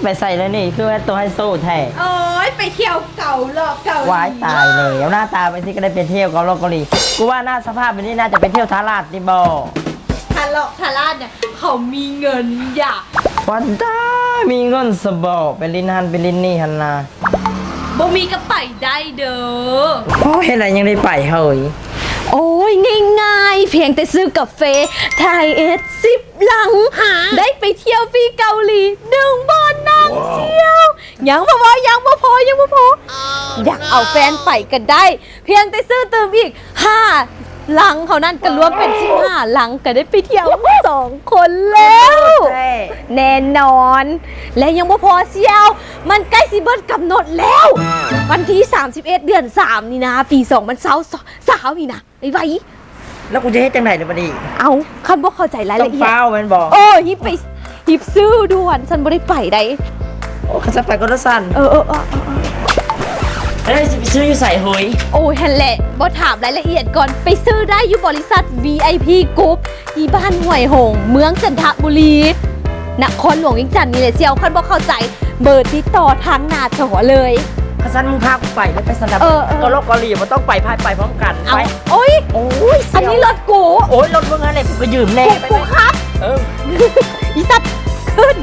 ໄປໃສແລ້ວນີ້ ຄືວ່າໂຕໄຮໂຊແທ້? ໂອ້ຍ ໄປທ່ຽວເກົາເລາະເກົາຫຼີ. ວ້າຍ ຕາຍແລ້ວ ໜ້າຕາແບບນີ້ກໍໄດ້ໄປທ່ຽວເກົາເລາະເກົາຫຼີ. ກູວ່າໜ້າສະພາບແບບນີ້ໜ້າຈະໄປທ່ຽວທ່າລາດນີ້ບໍ? ທ່າເລາະທ່າລາດນະ ເຂົາມີເງິນຢາ. ວັນດາ ມີເງິນສະບໍ ໄປຫຼິ້ນຫັ້ນໄປຫຼິ້ນນີ້ຫັ້ນນະ. ບໍ່ມີກໍໄປໄດ້ເດີ. ໂອ້ຍ ເຮັດໄດ້ ຍັງໄດ້ໄປເຮີ້ຍ. ໂອ້ຍ ງ່າຍໆ ພຽງແຕ່ຊື້ກາເຟໄທເອັດສິບລັງ ໄດ້ໄປທ່ຽວຟຣີເກົາຫຼີໜຶ່ງບ່ອນນຳທ່ຽວ. ຍັງບໍ່ພໍ ຍັງບໍ່ພໍ ຍັງບໍ່ພໍ ຢາກເອົາແຟນໄປກໍໄດ້ ພຽງແຕ່ຊື້ຕື່ມອີກຫ້າລັງເທົ່ານັ້ນ ກໍລວມເປັນສິບຫ້າລັງ ກໍໄດ້ໄປທ່ຽວສອງຄົນແລ້ວ. ແນ່ນອນ ແລະຍັງບໍ່ພໍສ່ຽວ ມັນໃກ້ຊິເບິດກຳນົດແລ້ວ. ວັນທີສາມສິບເອັດ ເດືອນສາມນີ້ນະ ປີສອງພັນຊາວ ຊາວນີ້ນະ ໄວໆ. ແລ້ວກູຈະເຮັດຈັ່ງໃດລະບັດນີ້? ເອົ້າ ຄັນບໍ່ເຂົ້າໃຈລາຍລະອຽດ ຕ້ອງຟ້າວແມ່ນບໍ່? ເອີ ຮີບໄປ ຮີບຊື້ດ່ວນ ຊັ້ນບໍ່ໄດ້ໄປໃດ. ໂອ້ ຄັນຊັ້ນໄປກ່ອນເດີຊັ້ນ. ເອີ ເອີ ເອີ ເອີ ເອີ ຊິໄປຊື້ຢູ່ໃສເຮີ້ຍ? ໂອ້ ຫັ້ນແຫຼະ ບໍ່ຖາມລາຍລະອຽດກ່ອນ ໄປຊື້ໄດ້ຢູ່ບໍລິສັດ ວີໄອພີ ກຣຸບ ທີ່ບ້ານຫ້ວຍຫົງ ເມືອງຈັນທະບູລີ ນະຄອນຫຼວງວຽງຈັນນີ້ແຫຼະສ່ຽວ. ຄັນບໍ່ເຂົ້າໃຈ ເບີຕິດຕໍ່ທາງໜ້າຈໍເລີຍ. ຄັນຊັ້ນມຶງພາກູໄປເລີຍ ໄປຊັ້ນນະ. ເອີ ເອີ ເກົາເລາະເກົາຫຼີບໍ່ຕ້ອງໄປ ພາໄປພ້ອມກັນ. ເອົ້າ ໄປ. ໂອ້ຍ ໂອ້ຍ ອັນນີ້ລົດກູ. ໂອ້ຍ ລົດມຶງຫັ້ນແຫຼະ ກູກໍຢືມແດ່. ກູ ກູຂັບ. ເອີ ອີສັດ ຂຶ້ນ.